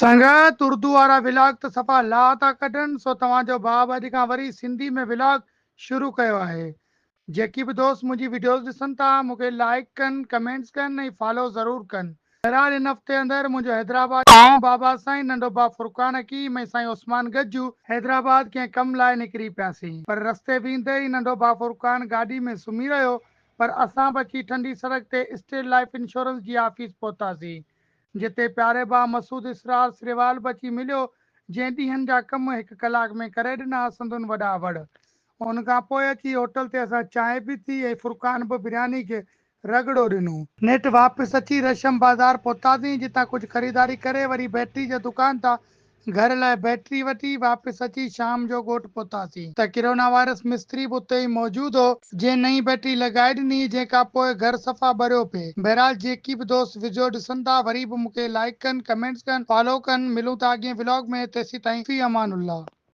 سنگت اردو وارا ولاگ ته صفا لاهه ٿا ڪڍن سو توهان جو ڀاء به اڄ کان وري سنڌي ۾ ولاگ شروع ڪيو آهي جيڪي به دوست منهنجي وڊيوز ڏسن ٿا مون کي لائيڪ ڪن ڪمينٽس ڪن ۽ فالو ضرور ڪن بهرحال هن هفتي اندر منهنجو حيدرآباد آئون بابا سائين ننڍو ڀاء فرقان حڪيم ۽ سائين عثمان گجو حيدرآباد ڪنهن ڪم لاء نڪري پياسين پر رستي ويندي ئي ننڍو ڀاء فرقان گاڏي ۾ سمهي رهيو پر اسان به اچي ٺنڊي سڙڪ تي اسٽيٽ لائيف انشورنس جي آفيس پهتاسين جتي پياري ڀاء مسعود اسرار سريوال به اچي مليو، جنهن ڏينهن جا ڪم هڪ ڪلاڪ ۾ ڪري ڏنا، سندن وڏا وڙ. ان کان پوء اچي هوٽل تي اسان چانهه پيتي ۽ فرقان به برياني کي رڳڙو ڏنو. نيٺ واپس اچي ريشم بازار پهتاسين، جتان ڪجهه خريداري ڪري وري بيٽري جي دڪان تان گهر لاء بيٽري وٺي واپس اچي شام جو ڳوٺ پهتاسين ته ڪرونا وائرس مستري به اتي ئي موجود هو جنهن نئين بيٽري لڳائي ڏني جنهن کان پوء گهر صفا ٻريو پئي بهرحال جيڪي به دوست وڊيو ڏسن ٿا وري به مونکي لائيڪ ڪن ڪمينٽس ڪن فالو ڪن ملون ٿا اڳئين ولاگ ۾ تيسيتائين في امان الله.